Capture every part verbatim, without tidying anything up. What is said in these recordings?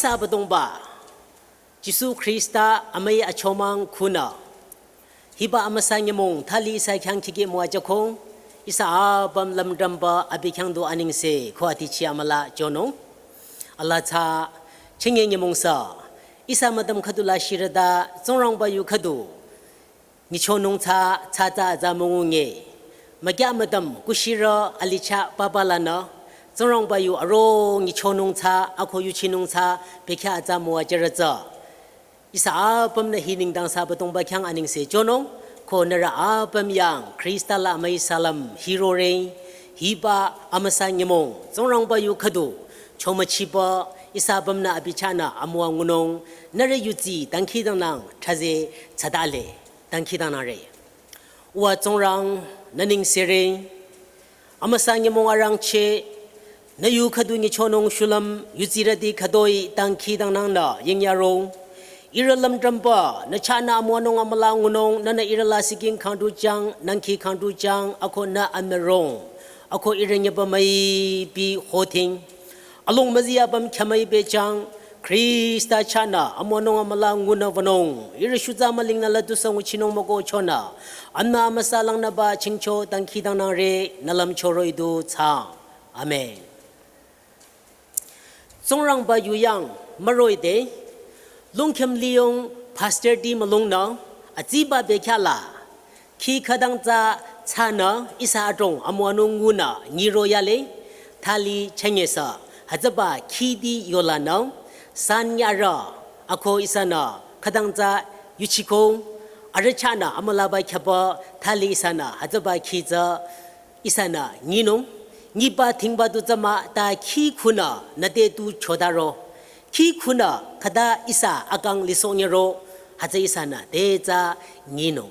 Abüdongba Jisu Khrista amüi achomang khunü hiba amüsa nyümong thali ihsa khyang khikeh müwajüko, ihsa apüm lümdrümba abi khyang du anengse ko atichi amüla jünung. Alaa tsa chinge nyümong sü ihsa müdüm khüdula shirüde Tsingrangba yu khüdu nyichonung tsü tsatsa atsa müngunge. Mükyah müdüm kushirü alichah papa lanü Tsingrangba yu aro nyichonung tsü ako yuchinung tsü bekhyah atsa müwajürü tsü ihsa apümnü hi nengdang sü Abüdongba khyang anengse jünung. Ko nührü apüm yang Khrista la amüi salam hirore. Hiba amüsa nyümong Tsingrangba yu khüdu chomüchiba ihsa apümnü abi chahnü amüwa ngunung. Nührü yudsi dangkhidangnang thraze tsütale. Dangkhidangnangre. Uwa Tsingrang, nü nengsere. Amüsa nyümong arangcheh nü yu khüdu nyichonung shulüm yudsirüti khütoi dangkhidangnangnü yingyaro. Ihrü lümdrümba nü chahnü amüwanung amüla ngunung, nünü ihrü lasih king khangdujang, nangkhi khangdujang ako nü amürong ako ihrü nyüba müipi hoting. Alung müzi apüm khyamüi pehjang, Khrista chahnü amüwanung amüla ngunü wünung, ihrü shutsa mülingnü la tusü nguchinung mükohchonü, amnü amüsa langnüba chingcho dangkhidangnangre, nü lümcho roh-i du thsaang. Amen. Tsingrangba yu yang müroh-i de, Longkhüm Liyong pastorti mülungnü atsiba bekhyah la khi khütang tsü tsünü ihsa adrong amüwanung ngunü nyiro yale. Thali chünye sü hütsüba khiti yolanü san nyarü ako ihsanü khütang tsü yuchiko, arüh chahnü amülaba khyaba thali ihsanü hütsüba khi tsü ihsanü nyinung. Nyiba thingba tu tsü mah, ta khi khunü nüte tu chodaro. Khi khunü khüta ihsa akang lisohnyüro, hütsü ihsanü te tsü nyinung.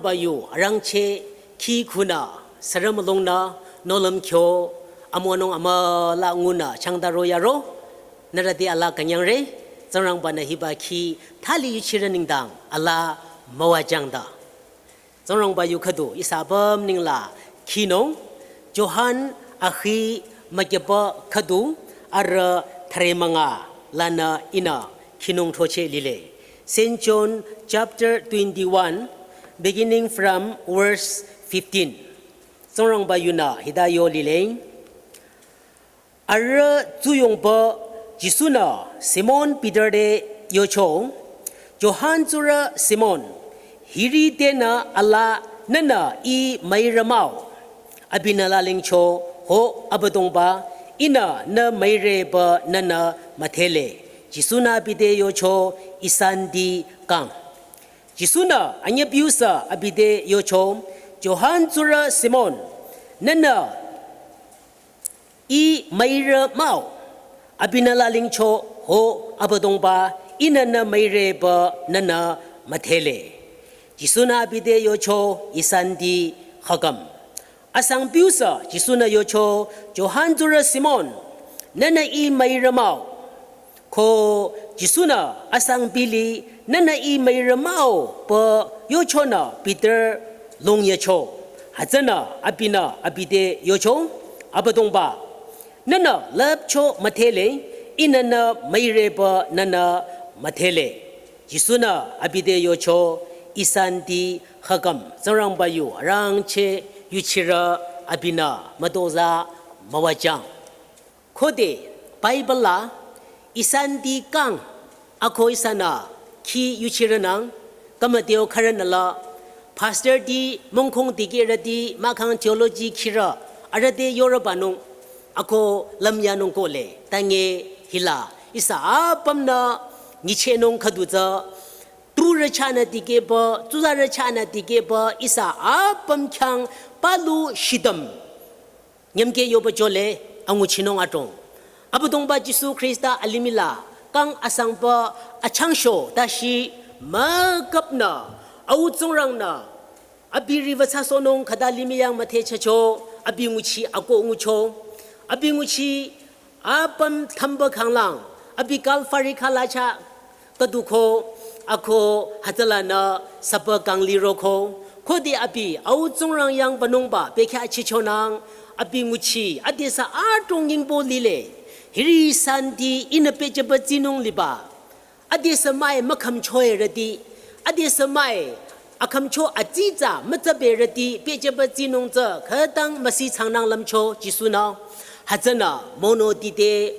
Bayu arangcheh khi khunü sürü mülungnü nohlüm kyo amonung amüla ngunü changdaro yaro. Nührü te alaa künyangre. Tsingrangba-nü hiba khi thali yuchirü nengdang alaa müwajüng da. Tsingrangba yu khüdu ihsa apüm nengla khinung Johan akhi mükyüpü khüdu arüh thüre münga lanü ihnü khinung throcheh lile. Saint John chapter twenty-one, beginning from verse fifteen. Tsingrangba yunü hita yo lile. Arüh tsuyongpü Jisu-nü Simon Peter te yocho, Johan tsurü Simon, hiri tenü alaa nühnü ih müirü mah-o? Abinü lalingcho, ho Abüdongba, ihnü nü müire pü nühnü müdhele. Jisu-nü abi te yocho, Ih santi kang. Jisu-nü anyüpiusü abi te yocho, Johan tsurü Simon, nühnü ih müire mah-o? Abinü lalingcho, ho Abüdongba, ihnü nü müire pü nühnü müdhele. Jisu-nü abi te yocho, Ih santi khaküm. Asangpiusü Jisu-nü yocho, Johan tsurü Simon, nühnü ih müire mah-o? Ko Jisu-nü asangpi li nühnü ih müire mah-o pü yochonü Peter longyecho. Hütsünü abinü abi te yocho, Abüdongba, nühnü lüpcho müdhele, ihnü nü müire pü nühnü müdhele. Jisu-nü abi te yocho, Ih santi khaküm. Tsingrangba yu arangcheh yuchirü abinü mütozah müwajüng. Khode Bible la Ih santi kang ako ihsanü khi yuchirünang, kümüdeo khürünü la pastor ti mongkhong dikehrüti mahkhang theology khirü arüh te yorübanung ako lümyanung kohle. Tange hila ihsa apümnü nyichehnung khüdu tsü turü chahnü dikehpü, tsuzarü chahnü dikehpü ihsa apüm khyang palu shitüm nyümkeh yoba jole anguchinung adrong. Abüdongba Jisu Khrista alimih la kang asangba achangsho tashi mükapnü Au Tsingrangnü abi riwü thsasohnung khüta limih yang müthehchehcho, abi nguchi akoh ngucho, abi nguchi apüm thümba khanglang, abi Kalvari khalacha khüduko, ako hütsülanü süpü kang liroko. Khode abi Au Tsingrang yang wünungba bekhyah chichonang, abi nguchi adesü adrong yingbo lile. Hiri santi ihnü pehjüba tsinung liba. Adesü mai mükhümchoerüti, adesü mai akhümcho atsitsa mütsaberüti pehjüba tsinung tsü khütang müsi changnang lümcho Jisu-nü. Hütsünü monoti te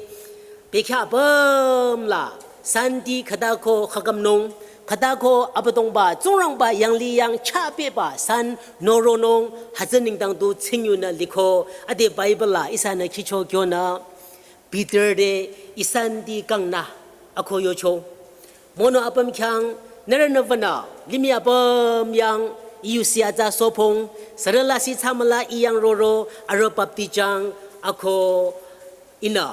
bekhyah apüm la santi khütako khakümnung, khütako Abüdongba Tsingrangba yanglih yang chah pehba san noronung, hütsü nengdang du tsingyunü liko, ade Bible la ihsanü khicho kyonü Peter te Ih santi kangnü ako yocho. Mono apüm khyang nührünü wünü limih apüm yang I yusi atsa sohpong, sürü lasih thsamüla I yang roro, arüh baptijang, ako ihnü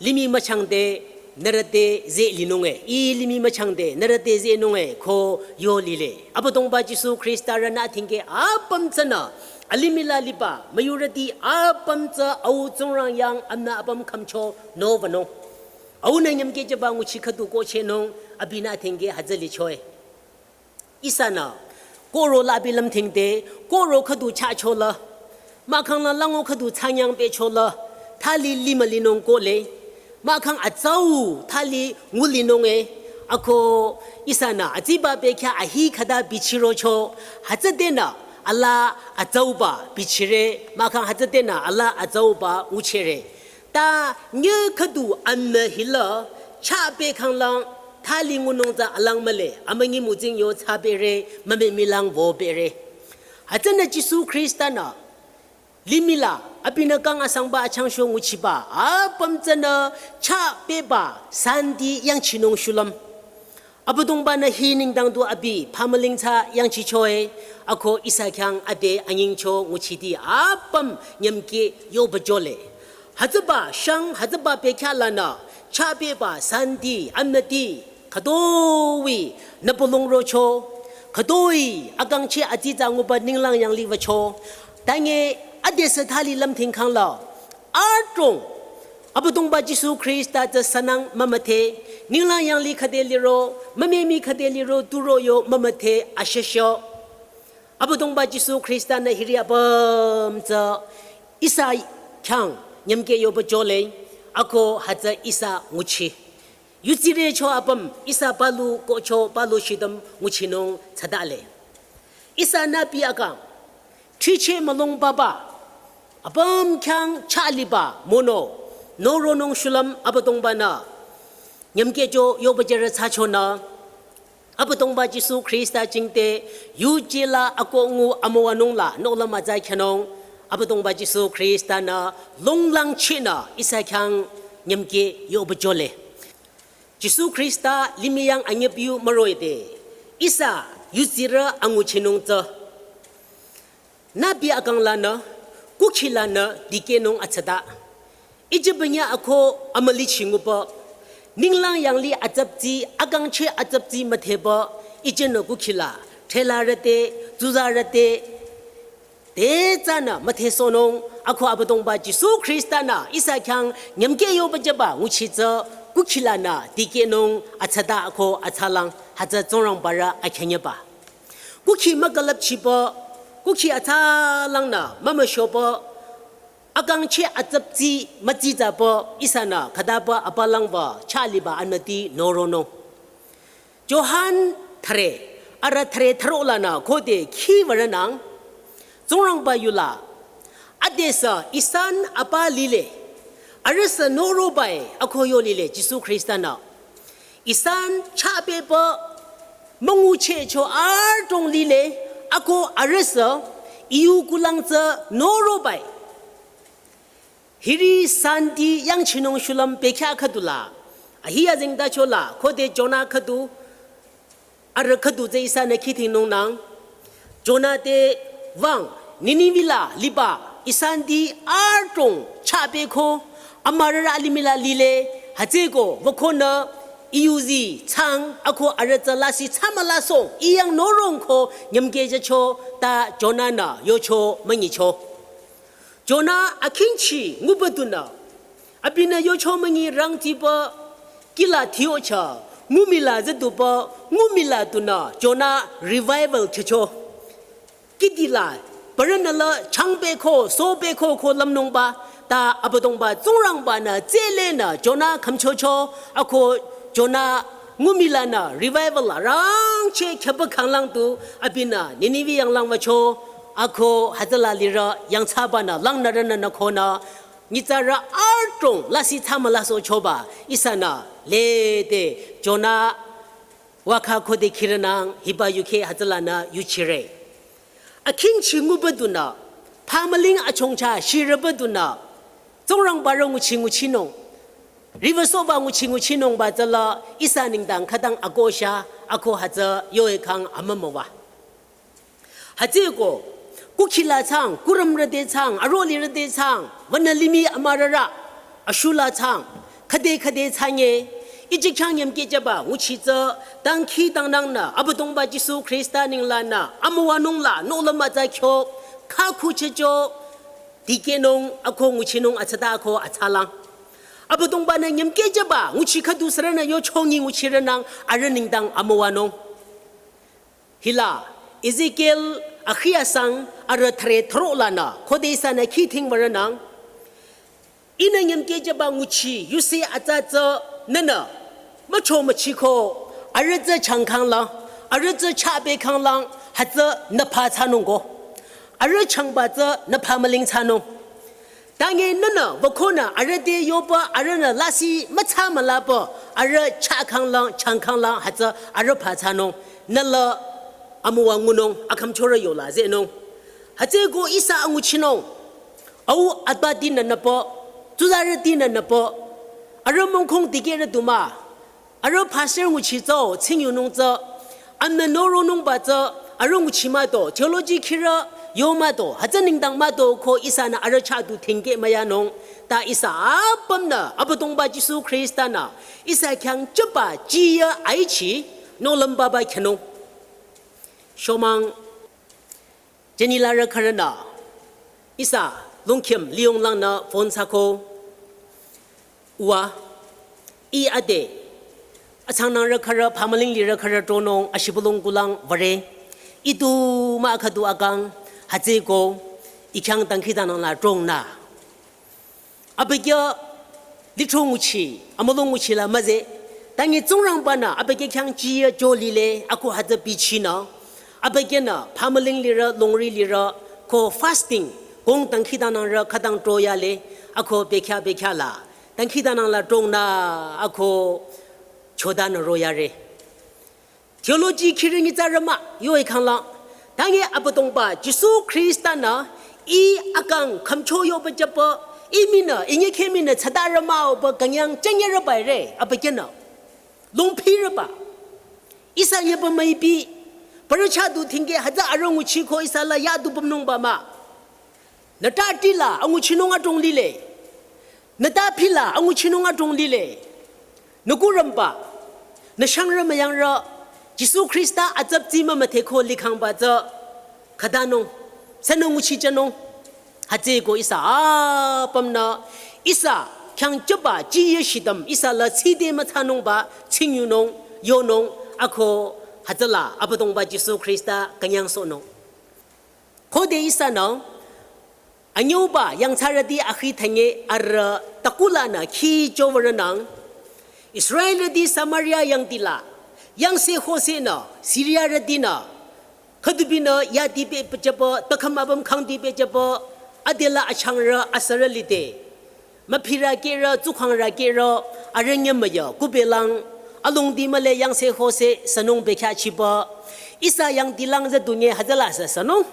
limih müchangde nührü te zeh linunge, I limih müchangde nührü te zehnunge ko yo lile. Abüdongba Jisu Khrista rünü athingke apüm tsünü alimih la liba müyurüti apüm tsü Au Tsingrang yang amünü apüm khümcho nowünung. Aunü nyümkeh jüba nguchi khüdu kohchehnung abinü athingke hütsü lichoe. Ihsanü kohro la abi lümthingde, kohro khüdu chahchola, mahkhang la lango khüdu thsanyang pehchola, thali limülinung kohle, mahkhang atsau thali ngulinunge, ako ihsanü atsiba bekhyah ahi khüta bichirocho, hütsüdenü alaa atsauba bichire, mahkhang hütsüdenü alaa atsauba nguchere. Ta nyi khüdu amünü hila chah pehkhanglang thali ngunung tsü alang mühle, amünyi mütsing yo thsapehre, mümemilang wüpehre. Hütsünü Jisu Khrista-nü limih la abinü kang asangba achangsho nguchiba apüm tsünü chah pehba santi yangchinung shulüm. Abüdongba-nü hi nengdang du abi phamüling thsa yangchichoe, ako ihsa khyang ade anyingcho nguchiti apüm nyümkeh yoba jole. Hütsüba shang hütsüba bekhyah lanü chah pehba santi amünüti khütoi nübülung rocho, Khütoi akangcheh atsitsa nguba ninglang yanglih wücho. Tange adesü thali lümthing khangla. Adrong. Abüdongba Jisu Khrista tsü sünang mümüdhe. Ninglang yanglih khüde liro, mümemi khüde liro, turo yo mümüdhe ashesho. Abüdongba Jisu Khrista-nü hiri apüm tsü ihsa khyang nyümkeh yoba jole, ako hütsü ihsa nguchi. Yutsire cho apüm ihsa palu kocho palu shidüm nguchinung tsüdale. Ihsa nüpi akang, thriche mülung baba, apüm khyang chaliba mono, noronung shulüm Abüdongba-nü nyümkeh jo yoba jere tsüchonü, Abüdongba Jisu Khrista jingte yujela akoh ngu amüwanung la nohlüm atsa khyünung, Abüdongba Jisu Khrista-nü longlangchinü ihsa khyang nyümkeh yoba jole. Jisu Khrista limih yang anyüpiu müroide, ihsa yutsire anguchinung tsü. Nüpi akang lanü, kukhi lanü dikehnung atsüta. Ije benya ako amülichi nguba, ninglang yanglih atsaptsi, akangcheh atsaptsi müdheba, ijenü kukhi la, thela rete, tsuza rete, te tsünü müdhesohnung, ako Abüdongba Jisu Khrista-nü ihsa khyang nyümkeh yoba jeba nguchi tsü, kukhi lanü dikehnung atsüta ako atsülang, hütsü Tsingrangba rü akhenyeba. Kukhi mükülüpchiba, kukhi atsülangnü mümüshoba, akangcheh atsaptsi mütsitsaba ihsanü khütaba apalangba chaliba anüti noronung. Johan thüre, arüh thüre thüro lanü khode khi würenang, Tsingrangba yula, adesü ihsan apa lile, arühsü norobae ako yo lile Jisu Khrista-nü. Ihsan chapeba müngucheh cho adrong lile ako arühsü iyu kulang tsü norobae. Hiri santi yangchinung shulüm bekhyah khüdu la, ahiya zengtacho la, khode Jona khüdu, arüh khüdu tsü ihsanü khidhingnungnang. Jona te wüng, Ninivi la liba, ihsanti adrong chapeko, amürarü alimih la lile, hütsüeko, wükonü, iyuzi, tsang, ako arüh tsü lasih tsamülasoh, iyang norong ko, nyümkeh jücho, ta Jona-nü, yocho, münyicho. Jona akhingchi nguba dunü, abinü yocho münyi rangtiba kihla thiocha, ngumila züduba, ngumila dunü, Jona revival thiocho. Kihdi la, parünü la, changpeko, sopeko ko lümnungba, ta Abüdongba, Tsingrangba-nü, tsülenü, Jona khümchocho, ako Jona ngumilanü, revival la, rangcheh khyaba khanglang tu, abinü, Ninivi yanglang wücho, ako hütsüla lirü yangthsabanü langnürünü nükonü, nyitsarü adrong lasih tsamülasohchoba ihsanü lede Jona wakha khode khirenang hiba yukheh hütsülanü yuchire. Akhingchi nguba dunü, phamüling achongcha shireba dunü, Tsingrangba rü nguchi nguchinung, riwüsohba nguchi nguchinungba tsüla ihsa nengdang khütang akosha ako hütsü yoekhang amümüwa. Hütsüeko, kukhila tsang, kurümrüte tsang, arolirüte tsang, wünü limih amürarü, ashula tsang, khüde khüde tsange, iji khyang nyümkeh jüba nguchi tsü, dangkhidangnangnü, Abüdongba Jisu Khrista nenglanü, amüwanung la, nohlüm atsa kyo, khakhuchehcho, dikehnung, ako nguchinung, atsata ako, atsalang. Abüdongba-nü nyümkeh jüba, nguchi khüdu sürünü yochongi nguchirenang, arüh nengdang amüwanung. Hila, Ezekiel akhi asang arüh thüre thüro lanü, khode ihsanü khidhing würenang. Ihnü nyümkeh jüba nguchi, yusi atsa tsü nünü, mücho müchiko, arüh tsü changkhanglang, arüh tsü chapehkhanglang, hütsü nüpha thsanungko. Arüh changba tsü nüpha müling thsanung. Tange nünü, wükonü, arüh te yoba, arühnü lasih, mütsa mülaba, arüh chahkhanglang, changkhanglang, hütsü, arüh pha thsanung, nüla, amüwa ngunung, akhümchorü yola, zehnung. Hütsüeko ihsa anguchinung, au atbatinü nüpa, tsuzarütinü nüpa, arüh mongkhong dikehrü duma, arüh pastor nguchi tsü, tsingyunung tsü, amnü noronungba tsü, arüh nguchi mado, theology khirü yo mado, hütsü nengdang mado ko ihsanü arüh chah du thingkeh müyanung, ta ihsa apümnü, Abüdongba Jisu Khrista-nü, ihsa khyang jüba jiya aichi, nohlümbaba khyünung. Shomang, Jenila rü khürünü, ihsa, lungkim liyong langnü phone thsako. Uwa, ih ade, atsangnang rü khürü, phamüling lirü khürü tronung, ashibülung kulang vare. Ih tu mah khüdu akang, hütsüko, ih khyang dangkhidangnang la trongnü. Abükyü lithro nguchi, amülung nguchi la müzeh. Tangi Tsingrangba-nü, abükyü khyang chiya jolile, ako hütsü bichinü. Abükyünü, phamüling lirü, longri lirü, ko fasting, kong dangkhidangnang rü, khütang troyale, ako bekhyah bekhyah la. Dangkhidangnang la trongnü, ako chodanü royare. Theology khiri nyitsarü mah, yo-i khanglang. Tangi Abüdongba, Jisu Khrista-nü, ih akang khümcho yoba jüba, ih minü, ih nyekhe minü, tsadarü mah-o ba künyang chanyarüba re, abükyünü. Longphirüba. Ihsa nyeba müipi, parü chah du thingke, hütsü arüh nguchiko ihsa la yadu bümnungba mah. Nü ta tila anguchinung adrong lile. Nü ta phila anguchinung adrong lile. Nü kurümba, nü shangrü müyangrü, Jisu Khrista atsaptsi mümüdheko likhangba tsü khüdanung, sünü nguchichanung. Hütsüko ihsa apümnü, ihsa khyang jüba jiye shidam ihsa la tside mütsanungba, tsingyunung, yonung, ako hütsüla Abüdongba Jisu Khrista künyangsohnung. Khode ihsanü, anyüba yangthsarüti akhi thanye arüh takulanü khi chowarünang, Israelrüti Samaria yangdila, yangse hosenü, Siriarütinü, khüdubinü yadi pehpehjüba, takhüm apüm khangdi pehjüba, adela achangrü asürü lide. Müphirü kehrü, tsukhangrü kehrü, arüh nyemüya, kubelang, alongdi mühle yangse hose, sünung bekhyah chiba. Ihsa yangdilang züdunye hütsüla sü sünung.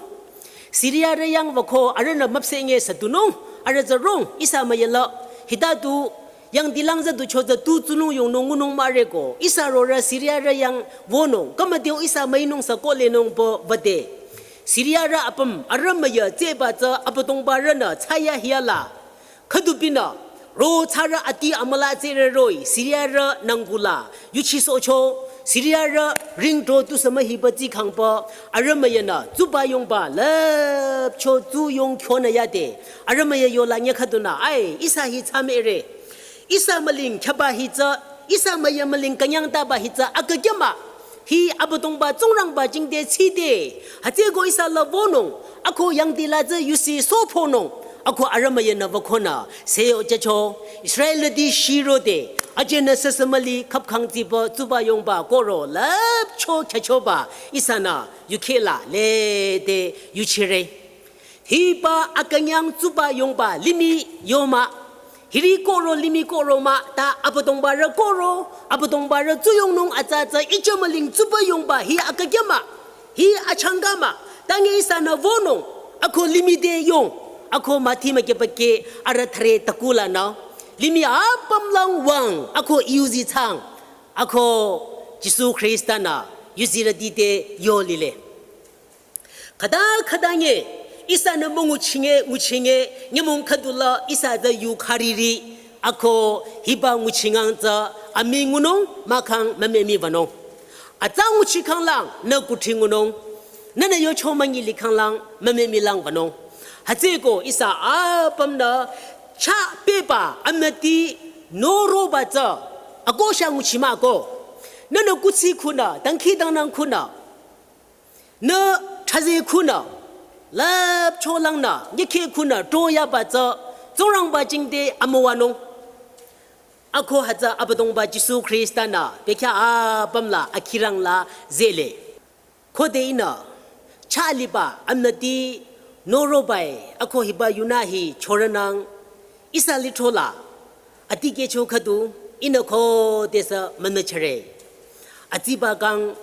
Siriarü yang wüko, arühnü müpsehnye südunung, arüh zürong, ihsa müyela. Hitadu, yangdilang züducho züdu tsunung yongnung ngunung müreko. Ihsa rorü Siriarü yang wünung, kümüdeo ihsa müinung sü kohlenung ba wüde. Siriarü apüm, arüh müya tsüba tsü Abüdongbarünü tsaya hiala. Khüdubinü, ro tsarü ati amüla tsere roh-i, Siriarü nangkula, yuchisohcho, Siriarü ring dro tusü mühiba tsikhangba, arüh müyanü, tsuba yongba, lüpcho tsu yong khyonü yade, arüh müya yola nye khüdunü, ai, ihsa hi tsamere. Ihsa müling khyaba hi tsü, ihsa müya müling künyangtaba hi tsü, akükyü mah. Hi Abüdongba Tsingrangba jingte tside, hütsüko ihsa la wünung, ako yangdila tsü yusi sophonung, ako arüh müyanü wükonü, seyo jücho, Israelrüti shirode, ajenü süsü müli khapkhang tsiba, tsuba yongba, kohro, lüpcho khyüchoba, ihsanü, yukhela, lede, yuchire. Hiba akünyang tsuba yongba limih yo mah. Hiri kohro limih kohro mah ta Abüdongbarü kohro, Abüdongbarü tsuyongnung atsa tsü icha müling tsuba yongba hi akükyü mah. Hi achangka mah. Tangi ihsanü wünung, ako limih te yong, ako müthi mükyübake arüh thüre takulanü. Limih apümlang wüng, ako yuzi tsang, ako Jisu Khrista-nü, yuzirüti te yolile. Khüta khüta nye, ihsanü münguchinge, nguchinge, nyümong khüdula ihsa tsü yu khariri, ako hiba nguchingang tsü amii ngunung, mahkhang mümemi wünung. Atsa nguchikhanglang, nü kuthri ngunung, nünü yocho münyilikhanglang, mümemilang wünung. Hütsüko ihsa apümnü, chah pehba, amüti, noroba tsü, akosha nguchimah ko. Nünü kuthsi khunü, dangkhidangnang khunü, nü thraze khunü, lüpcho langnü, nyikhe khunü, troyaba tsü, Tsingrangba jingte amüwanung. Ako hütsü Abüdongba Jisu Khrista-nü, bekhyah apüm la, akhirang la, zehle. Khode ihnü, chah liba, amüti, norobai, ako hiba yunü hi, chorünang, ihsa lithro la, atikehcho khüdu, ihnü khodesü mümüchare. Atsiba kang,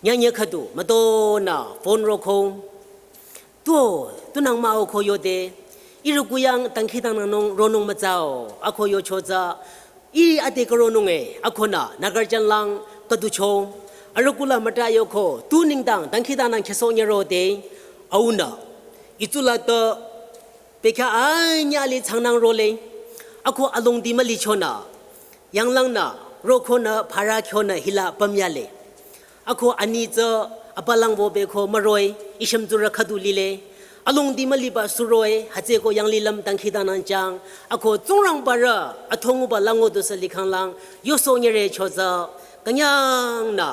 nyanye khüdu, mütonü, phone roko. Tuo, tunang mah-o ko yode, ihrü kuyang dangkhidangnangnung ronung mütsao, ako yocho tsü, ih ade karonung e, akonü, Nagarjan lang, kaducho, arüh kula müta yoko, tu nengdang, dangkhidangnang khesoh nyerode, aunü, itsula to, bekhyah anyüh li tsangnang role, ako alongdi mülichonü, yanglangnü, rokonü, phara kyonü, hila pümyale. Ako ani tsü, Apalang wo beko müroi, ishümtsurü khüdu lile. Alongdi müliba suroe, hütsüko yanglilüm dangkhidangnang jüng. Ako Tsingrangbarü, athonguba lango dusü likhanglang, yoso nyere chotsü, künyangnü.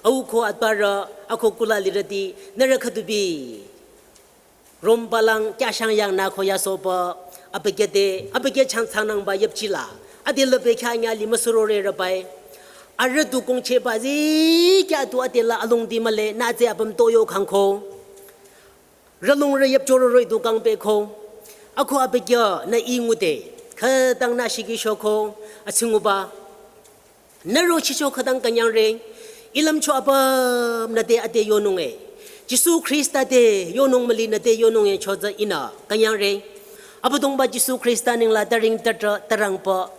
Auko atbarü, ako kula lirüti, nührü khüdubi. Rom balang kyashang yang nü ko yasoba, abükyü te, abükyü chang changnangba yüpchila. Ade lübe kya nyali müsurore rübai. Arüh du kongchehba zi kya du ade la alongdi mühle, nü tsü apüm toyo khangko. Rülung rü yüpchororoi du kang beko. Ako abükyünü i ngude, khütang nü shiki shoko, atsinguba. Nüro chicho khütang künyangre, ilümcho apümnü te ade yonunge. Jisu Khrista te yonung müli nü te yonunge chotsü ihnü künyangre. Abüdongba Jisu Khrista ningla taring tatra tarangpa.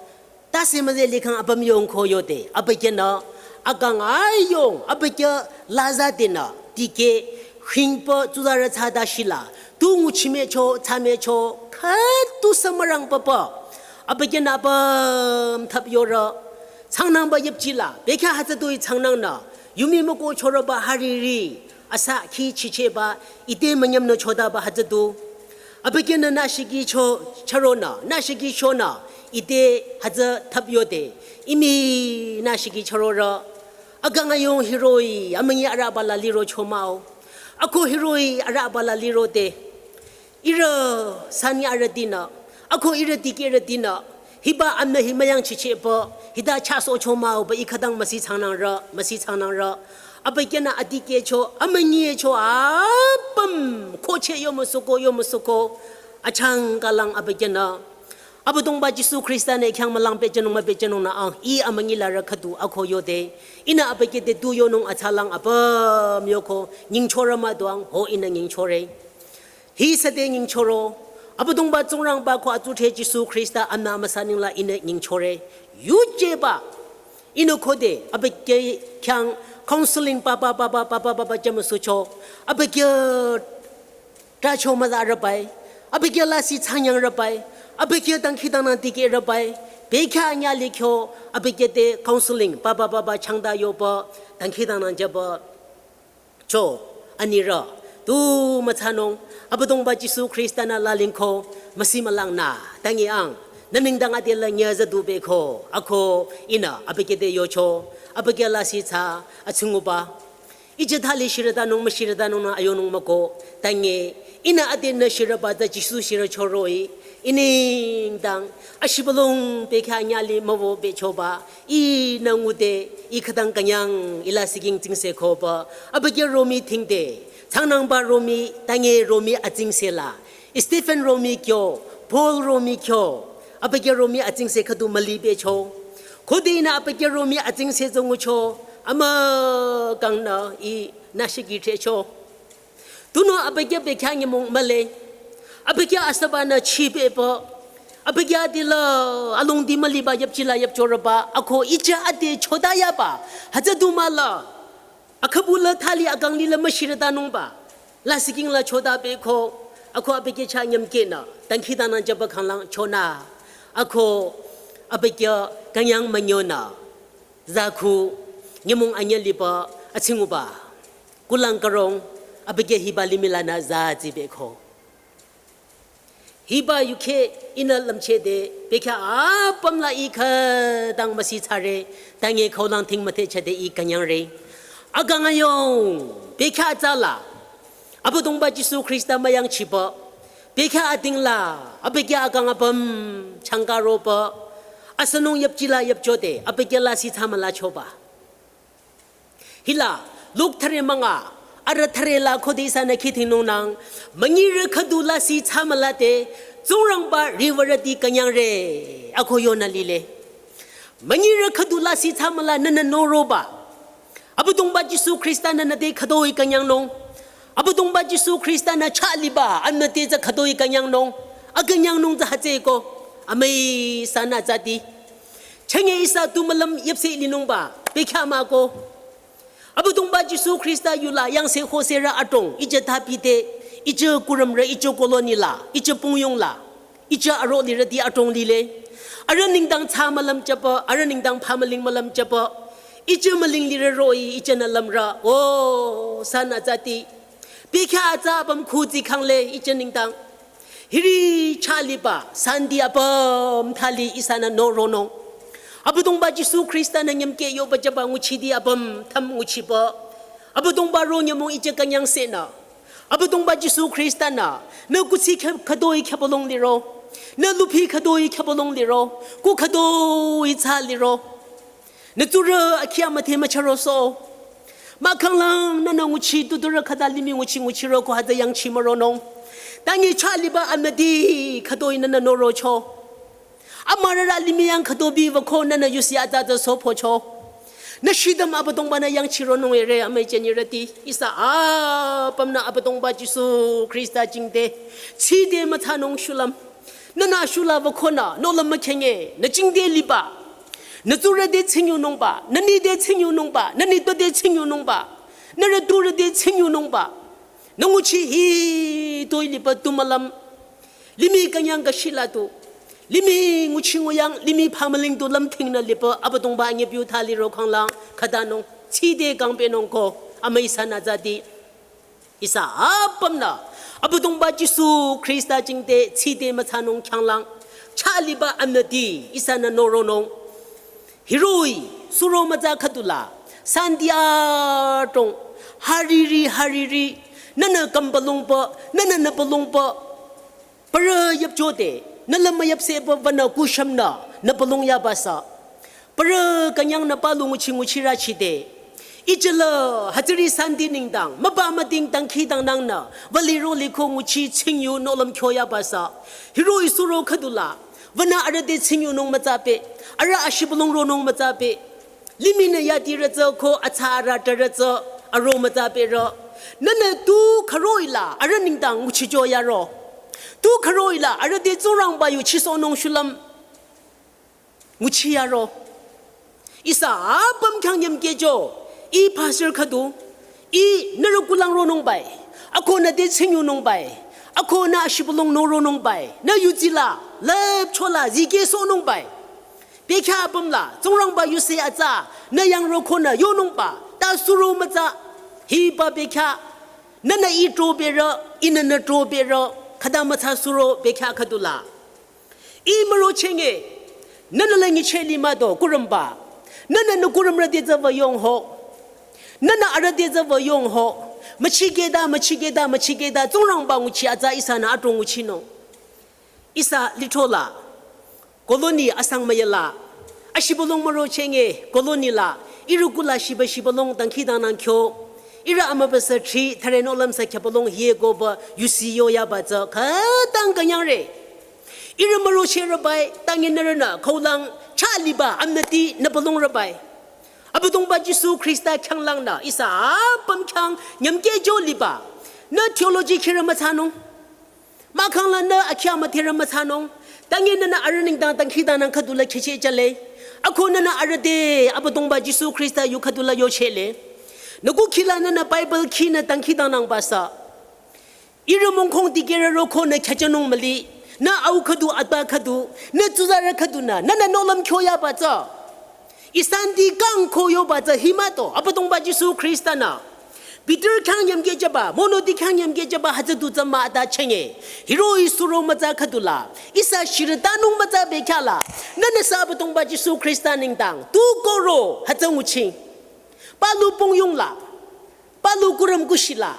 Tase müze likhang apüm yongko yode, abükyünü, akang ayong, abükyü laza denü, dikeh, khingpa, tsuzarü tsada shila, tu nguchimecho, tsamecho, khütu sümürang papa. Abükyünü apüm thap yorü, changnangba yüpchila, bekya hütsütoi changnangnü, yumi müko chorüba hariri, asa khi chicheba, ite münyümnü chodaba hütsütu. Abükyünü nü shiki cho, charonü, nü shiki chonü, ite hütsü thap yode, imi nü shiki charorü. Akang ayong hiroi, amünyi arüba la liro chomao. Ako hiroi arüba la liro te. Ihrü sani arütinü, ako ihrü dikeh arütinü, hiba amna hi müyang chicheba, hita chaso chomao ba i khütang müsi changnangrü, müsi changnangrü. Abükyünü adikehcho, amünyicho, apüm, koche yo müsuko, yo müsuko, achang kalang abükyünü. Abüdongba Jisu Khrista nü khyang mülang pehjünung müpehjünung nü ang, i amünyi larü khütu ako yode. Ihnü abükyü te tu yonung atsalang apüm yoko, nyingchorü müduang, ho ihnü nyingchore. Hi sade nyingchoro, Abüdongba Tsingrangba ko atsudhre Jisu Khrista amna amüsa ningla ihnü nyingchore. Yujeba, ihnü khode, abükyü khyang counseling papa, papa, papa, papa, jümüsucho. Abükyü tracho müza rübai. Abükyü lasih chanyang rübai. Abükyü dangkhidangnang dikeh rübai. Bekya anya likyo, abükyü te counseling, papa, papa, changda yoba, dangkhidangnang jüba. Cho, anirü, tu mütsanung, Abüdongba Jisu Khrista nü lalingko, müsi mülang nü, tangi ang, nü nengdang ade la nya zadu beko, ako, ihnü, abükyü te yocho, abükyü lasih cha, atsinguba. Ije thali shirütanung, müshirütanung nü ayonung müko, tangi, ihnü ade nü shirüba ta Jisu shirü choroi, I nengdang, ashibülung bekya nyali müwo bechoba, ihnü ngude, i khütang künyang, ila siking tsingse koba, abükyü romi thingde, changnangba romi, tangi romi atsingse la, Stephen romi kyo, Paul romi kyo, abükyü romi atsingse khüdu müli becho. Khode ihnü abükyü romi atsingse zongucho, amükangnü, ihnü shiki threcho. Tunüo abükyü bekya nyümong mühle. Abükyü asüba nü chibepü. Abükyü adila alongdi müliba yüpchila yüpchorüba. Ako ije ade choda yaba. Hütsü du müla. Akhabu la thali akang lila müshirütanungba. La siking la choda beko. Ako abükyü cha nyümkehnü. Dangkhidangnang jüba khanglang chonü. Ako abükyü künyang münyonü. Zakhu nyümong anyü liba atsinguba. Kulang karong, abükyü hiba limih lanü za zibeko. Hiba yukheh ihnü lümchehde, bekya apüm la i khütang müsi thsare, tangi khaulang thing müthehchehde i künyangre. Akang ayong, bekya tsala, Abüdongba Jisu Khrista müyangchiba, bekya ating la, abükyü akang apüm changkaroba, asünung yüpchila yüpchode, abükyü lasih cha mülachoba. Hila, Luk thüre münga, arüh thüre la khode ihsanü khidhingnungnang, münyirü khüdu lasih cha mülade, Tsingrangba riwürüti künyangre, ako yonü lile. Münyirü khüdu lasih cha müla nünü noroba. Abüdongba Jisu Khrista nünü te khütoi künyangnung. Abüdongba Jisu Khrista nü chah liba, anü te tsü khütoi künyangnung. Akünyangnung tsü hütsüeko, amüi sanü tsüti. Chenge ihsa tu mülüm yüpseh linungba, bekya mah ko. Abüdongba Jisu Khrista yula yangse khosürü adrong, ije thapite, ije kurümrü, ije colony la, ije pungyong la, ije aro lirüti adrong lile. Arüh nengdang cha mülüm jüba, arüh nengdang phamüling mülüm jüba. Iche müling lire roh-i, iche nü lümrü, o, san atsati. Pikha atsa apüm khuzi khangle, iche nengdang. Hiri chah liba, sandi apüm thali ihsanü noronung. Abüdongba Jisu Khrista-nü nyümke yoba jüba nguchidi apüm tham nguchiba. Abüdongba ro nyümong iche künyangsehnü. Abüdongba Jisu Khrista-nü, nü kuthsi khe-, khütoi khüpalong liro. Nü luphi khütoi khüpalong liro. Kuh khütoi thsa liro. Nü tsurü akhi amüdhe müchürosoh. Mahkhang lang nünü nguchi tuturü khüta limih nguchi nguchiro ko hütsü yangchi müronung. Tangi chah liba amüdi khütoi nünü norocho. Amürarü limih yang khütobi wüko nünü yusi atsa tsü sopocho. Nü shidüm Abüdongba-nü yangchironung ere amüi jünirüti. Ihsa apümnü Abüdongba Jisu Khrista jingte. Chide müthsanung shulüm. Nünü shula wükonü, nohlüm mükhenge, nü jingte liba. Nü tsurü te tsingyunungba, nü ni te tsingyunungba, nü ni to te tsingyunungba. Nü rü tsurü te tsingyunungba. Nü nguchi hitoi liba tu mülüm. Limih künyang kashila tu. Limih nguchi nguyang, limih phamüling tu lümthingnü liba, Abüdongba anyi biu thali ro khanglang, khütanung, chide kangpehnung ko, amüi ihsanü zati. Ihsa apümnü, Abüdongba Jisu Khrista jingte chide müthsanung khyanglang, chah liba amüdi, ihsanü noronung. Hiroh-i, suro mütsa khüdula, sandi adrong, hariri, hariri, nünü kambülongba, nünü nübülongba, parü yüpjode, nü lümü yüpsehba wünü kushümnü, nübülong yabasa. Parü künyangnü palu nguchi nguchirü chide. Ichila hütsüri sandi nengdang, müba müding dangkhidangnangnü, wüli ro liko nguchi tsingyu nohlüm kyo yabasa. Hiroh-i suro khüdula, wünü arüh te tsingyunung mütsapeh, arüh ashibülong ronung mütsapeh. Limihnü yadirü tsü ko atsa arüh tarü tsü aro mütsapehrü. Nünü tu khüroh-i la arüh nengdang nguchijo yaro. Tu khüroh-i la arüh te Tsingrangba yu chisohnung shulüm nguchi yaro. Ihsa apüm khyang nyümkejo. Ih pastor khüdu. Ih nührü kulang ronungbai. Ako nü te tsingyunungbai. Ako nü ashibülong noronungbai. Nü yuzila, lüpchola, zikehsohnungbai. Bekhyah apüm la, Tsingrangba yuse atsa, nü yang rokonü yonungba, ta suro mütsa, hiba bekhyah, nünü ih trobehrü, ihnü nü trobehrü, khüta mütsa suro bekhyah khüdula. Ih mürochenge, nünü la nyicheh limüdo, kurümba. Nünü nü kurümrü te tsü wüyongho. Nünü arüh te tsü wüyongho. Müchikehta, müchikehta, müchikehta, Tsingrangba nguchi atsa ihsanü adrong nguchinung. Ihsa lithrola. Colony asang müyala. Ashibülong mürochenge, colony la. Ihrü kula shiba shibülong dangkhidangnang kyo. Ihrü amübüsü thri, thüre nohlüm sü khyabülong hiye goba, yusi yo yaba tsü, khütang künyangre. Ihrü mürocherübai, tangi nührünü, khaulang, chah liba, amüdi, nübülongrübai. Abüdongba Jisu Khrista khyanglangnü, ihsa apüm khyang, nyümkejo liba. Nü theology khirü müthsanung. Mahkhang la nü akhi amüdherü müthsanung. Tangi nünü arüh nengdang dangkhidangnang khüdula khehcheh jüle. Ako nünü arüh te, Abüdongba Jisu Khrista yu khüdula yochehle. Nü kukhila nünü Bible khinü dangkhidangnangbasa. Ihrü mongkhong dikehrü rokonü khyajünung müli. Nü au khüdu atba khüdu. Nü tsuzarü khüdunü. Nünü nohlüm kyo yaba tsü. Ihsa sandi kang ko yoba tsü himüdo. Abüdongba Jisu Khrista-nü. Peter khyang nyümkejüba. Mono di khyang nyümkejüba hütsü du tsü müta chenge. Hiroh-i suro mütsa khüdula. Ihsa shirütanung mütsa bekhyah la. Nünü sü Abüdongba Jisu Khrista nengdang. Tu koro hütsü nguching. Palu pongyung la. Palu kurüm kushila.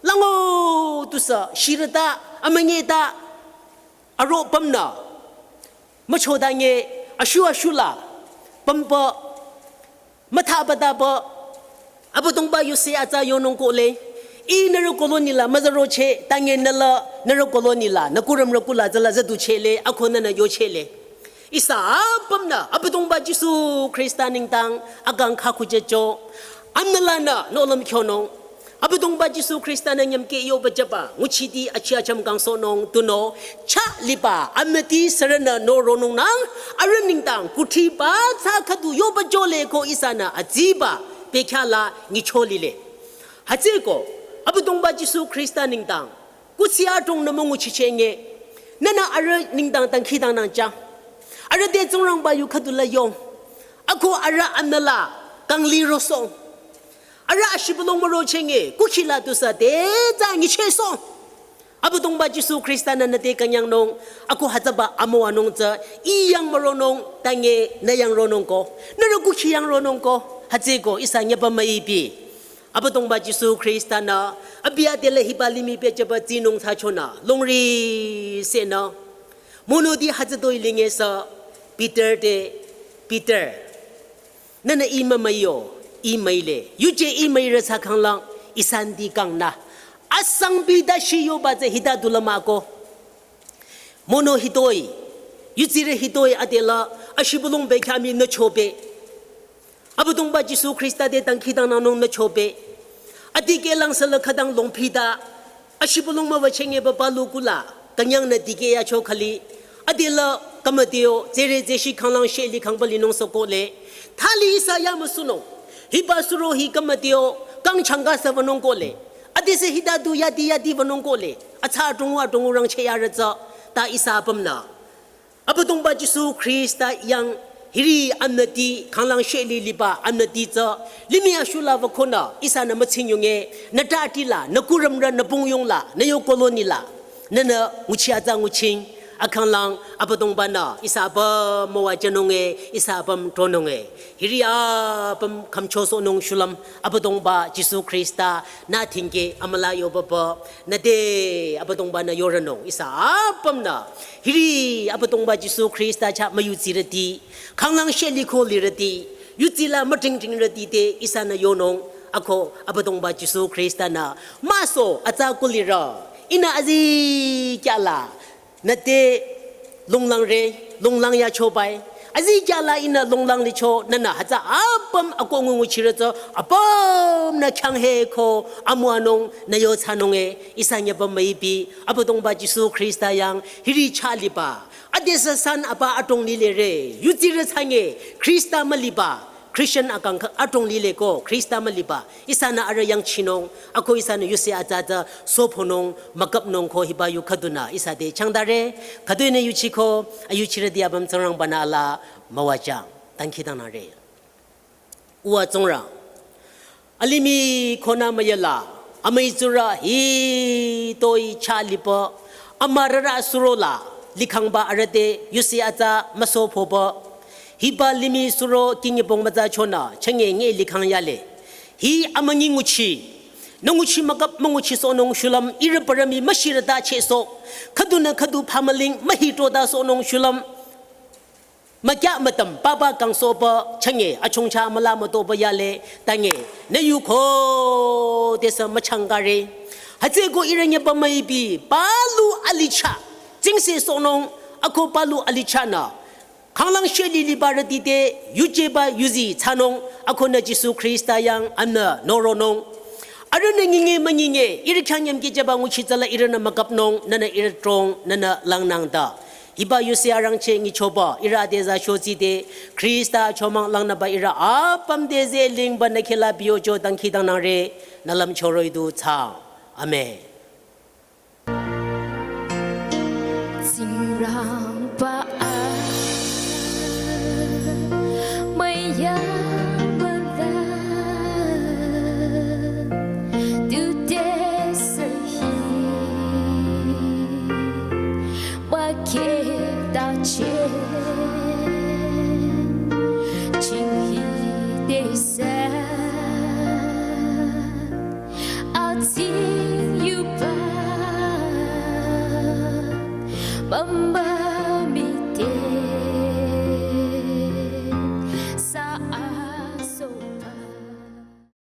Lango tusü shirüta, amünyeta, aro pümnü. Müchodange, ashu ashula. Pümpü, müthabadaba. Abüdongba yuse atsa yonung kohle. Ih nührü colony la müzürocheh, tangi nü la, nührü colony la, nü kurümrü kula tsüla züduchehle, ako nünü yochehle. Ihsa apümnü, Abüdongba Jisu Khrista nengdang, akang khakhujecho. Amnü lanü, nohlüm kyonung. Abüdongba Jisu Khrista-nü nyümke yoba jüba, nguchiti achi acham kangsohnung tunüo, chah liba, amüdi sürünü noronungnang, arüh nengdang, kuthriba tsü khüdu yoba jole ko ihsanü aziba, bekhyah la nyicho lile. Hütsüeko, Abüdongba Jisu Khrista nengdang, kuthsi adrongnü münguchichenge. Nünü arüh nengdang dangkhidangnang ja. Arüh te Tsingrangba yu khüdula yong. Ako arüh amnü la. kangli rosohng. Arüh ashibülung müro chenge, kukhila tusü te tsü nyichehsohng. Abüdongba Jisu Khrista-nü nüte künyangnung, ako hütsüba amüwanung tsü, I yang müronung, tange nü yang ronung ko, nührü kukhi yang ronung ko, hütsüeko ihsa nyüba müipi. Abüdongba Jisu Khrista-nü, abi adela hiba limih pehjüba tsinung thsachonü, longri senü. Monoti hütsütoi linge sü, Peter te, Peter. Nühnü I mümüyo, I müile. Yuje I müire thsakhanglang, ihsanti kangnü. Asangbi dashi yoba tsü hita du lümako. Mono hitoi, yudsirü hitoi adela, ashibülung bekhyah mii nü chobe. Abüdongba Jisu Khrista te dangkhidangnangnung nü chobe. Adikehlang süla khütang longphita. Ashibülung müwü chenge ba palu kula, künyangnü dikeh yacho khali. Adela kamateo, tsere tseshi khanglang sheli khangba linung sü kohle. Thali ihsa yamüsunung. Hiba suro hi kamateo, kang changa sü wünung kohle. Adesü hita du yati yati wünung kohle. Atsa atungu atungu rangcheh yarü tsü, ta ihsa apümnü. Abüdongba Jisu Khrista yang hiri amnüti khanglang sheli liba amnüti tsü limih ashula wükonü ihsanü mütsingyunge, nü ta atila, nü kurümrü, nü pungyungla, nü yo colony la, nühnü nguchi atsa nguching, akhanglang Abüdongba-nü ihsa apüm müwajünunge, ihsa apüm tronunge. Hiri apüm khümchosohnung shulüm Abüdongba Jisu Khrista-nü thingke amüla yobaba nüte Abüdongba-nü yoronung ihsa apümnü. Hiri Abüdongba Jisu Khrista chah müyudsirüti, khanglang sheli ko lirüti, yudsila mütingtingrüti te ihsanü yonung, ako Abüdongba Jisu Khrista-nü, müso atsa kulirü, ihnü azikyahla, nüte longlangre, longlang yachobai. Azikyahla ihnü longlang licho, nühnü hütsü apüm akongu nguchirü tsü, apümnü khyang he ko, amüwanung, nü yo thsanunge, ihsa nyüba müipi, Abüdongba Jisu Khrista yang, hiri chah liba. Adesü san apa atong lilere, yudsirü thsange, Khrista müliba. Christian akang kha atong lile ko, Khrista müliba. Ihsanü arüh yangchinung, ako ihsanü yusi atsatsa, sophonung, müküpnung ko hiba yu khüdunü, ihsa te changdare, khüdunü yuchiko, ayuchirüti apüm Tsingrangba-nü ala, müwajang, dangkhidangnangre. Uwa Tsingrang. Alimih konü müyala, amüi tsurü hitoi chah liba, amürarü surola, likhangba arüh te, yusi atsa müsophoba, hiba limih suro kinyibong mütsachonü, chenge nge likhang yale. Hi amünyi nguchi, nü nguchi müküp münguchisohnung shulüm, ihrü parami müshirüta chehsoh, khüdunü khüdu phamüling mühitotasohnung shulüm, mükyah mütüm papa kangsohba chenge achongcha müla mütoba yale tange nü yu khodesü müchangkare. Hütsüeko ihrü nyüba müipi palu alicha, tsingse sohnung ako palu alichanü. Khanglang sheli libarüti te yujeba yuzi thsanung ako nü Jisu Khrista yang amnü noronung. Arühnü nyinge münyinge, ihrü khyang nyümkijeba nguchi tsüla ihrünü müküpnung, nühnü ihrü trong, nühnü langnang ta. Hiba yusi arangcheh nyichoba, ihrü adeza shotsi te, Khrista chomang langnüba ihrü apüm te zeh lingba nü khehla biyocho dangkhidangnangre, nü lümchoroh-i du thsa. Amen. Tsingrangba a, müyamüla, tudesü hi, mükhedache, chinghidesü, atsing yuba, mama